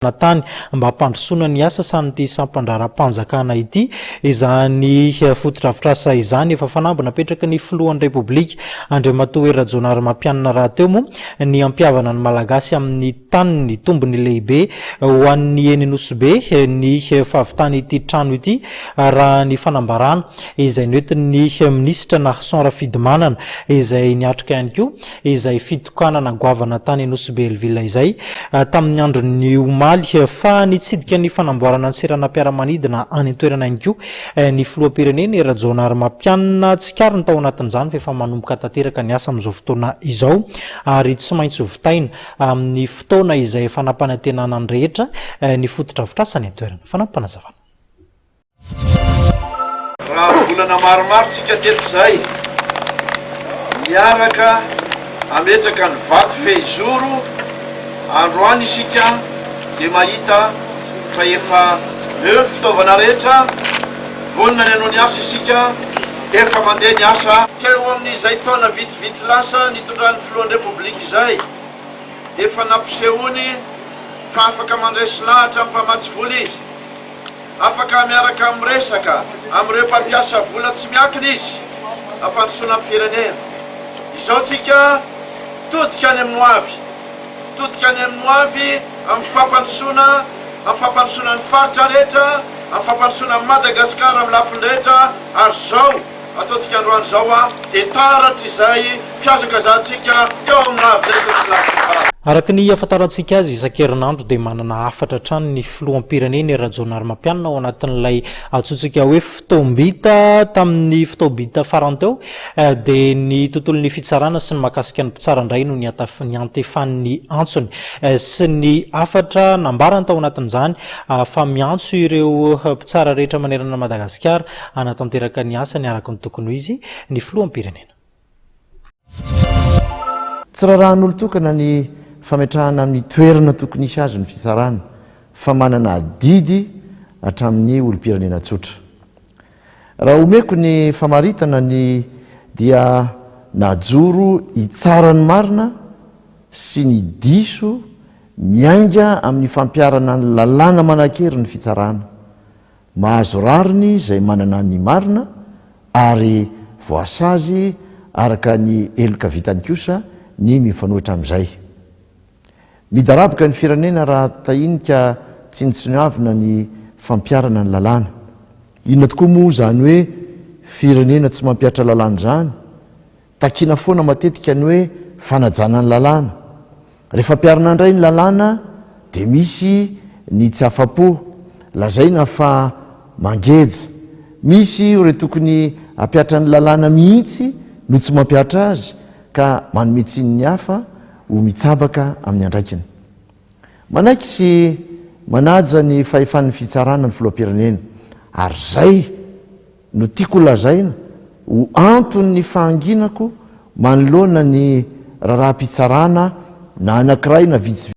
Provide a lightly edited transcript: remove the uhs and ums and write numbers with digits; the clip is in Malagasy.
Tany mba hampandrosoana ny asa sahanin'ity sampan-draharaham-panjakana ity izany fotodrafitrasa izany. Efa fanamby napetraky ny filohan'ny Repoblika Andriamatoa Hery Rajaonarimampianina rahateo moa ny hampihavana ny Malagasy amin'ny taniny. Tombony lehibe ho an'ny eny Nosy Be ny fahavitan'ity trano ity raha ny fanambarana izay noentin'ny minisitra Narson Rafidimanana izay niatrika ihany koa izay fitokanana goavana tany Nosy Belleville izay tamin'ny andron'ny omaly fa nitsidika ny fanamboarana ny seranam-piaramanidina any an-toerana ihany koa ny filoham-pirenena Hery Rajaonarimampianina. Tsikariny tao anatin'izany fa efa manomboka tanteraka ny asa amin'izao fotoana izao ary tsy maintsy hovitaina amin'ny fotoana izay efa nampanantenana ny rehetra ny fotodrafitrasa any an-toerana. Fanampim-panazavana. Raha volana maromaro tsika teto izay niaraka hametraka ny vato fehizoro, androany isika dia mahita fa efa eo ny fitaovana rehetra, vonona ny hanao ny asa isika, efa mandeha ny asa. Teo amin'izay taona vitsivitsy lasa nitondran'ny Filohan'ny Repoblika izay, efa nampisehoany fa afaka mandresy lahatra amin'ny mpamatsy vola izy. Afaka miaraka miresaka amin'ireo mpampiasa vola tsy miankina izy hampandrosoana ny firenena. Izao tsika todika any amin'ny hoavy. Todika any amin'ny hoavy amin'ny fampandrosoana, amin'ny fampandrosoana ny faritra rehetra, amin'ny fampandrosoana an'i Madagasikara amin'ny lafiny rehetra ary izao ataontsika androany izao dia taratr'izay fihazakazahantsika eo amin'ny hoavy izay tompoko lahy sy vavy. Araka ny ahafantarantsika azy, isan-kerinandro dia manana hafatra hatrany ny filoham-pirenena Hery Rajaonarimampianina ao anatin'ilay antsointsika hoe fotoam-bita. Tamin'ny fotoam-bita farany teo dia ny tontolon'ny fitsarana sy ny mahakasika ny mpitsara indray no niantefan'ny antsony sy ny hafatra nambarany tao anatin'izany fa miantso ireo mpitsara rehetra manerana an'i Madagasikara hanatanteraka ny asany araka ny tokony ho izy ny filoham-pirenena. Tsy raharahan'olon-tokana ny fametrahana amin'ny toerana tokony hisy azy ny fitsarana fa manana adidy hatramin'ny olom-pirenena tsotra. Raha omeko ny famaritana ny dia najoro hitsara ny marina sy ny diso miainga amin'ny fampiharana ny lalàna manan-kery ny fitsarana. Mahazo rariny izay manana ny marina ary voasazy araka ny heloka vitany kosa ny mifanohitra amin'izay. Midaraboka ny firenena raha tahiny ka tsinontsinoavina ny fampiharana ny lalàna. Inona tokoa moa izany hoe firenena tsy mampihatra lalàna izany? Takiana foana matetika ny hoe fanajana ny lalàna. Rehefa ampiharina indray ny lalàna dia misy ny tsy afa-po, lazaina fa mangeja. Misy ireo tokony hampihatra ny lalàna mihitsy no tsy mampihatra azy ka manome tsiny ny hafa ho mitsabaka amin'ny andraikiny. Manaiky sy manaja ny fahefan'ny fitsarana ny filoham-pirenena ary izay no tiako ho lazaina ho anton'ny fahanginako manoloana ny raharaham-pitsarana na anankiray na vitsivitsy.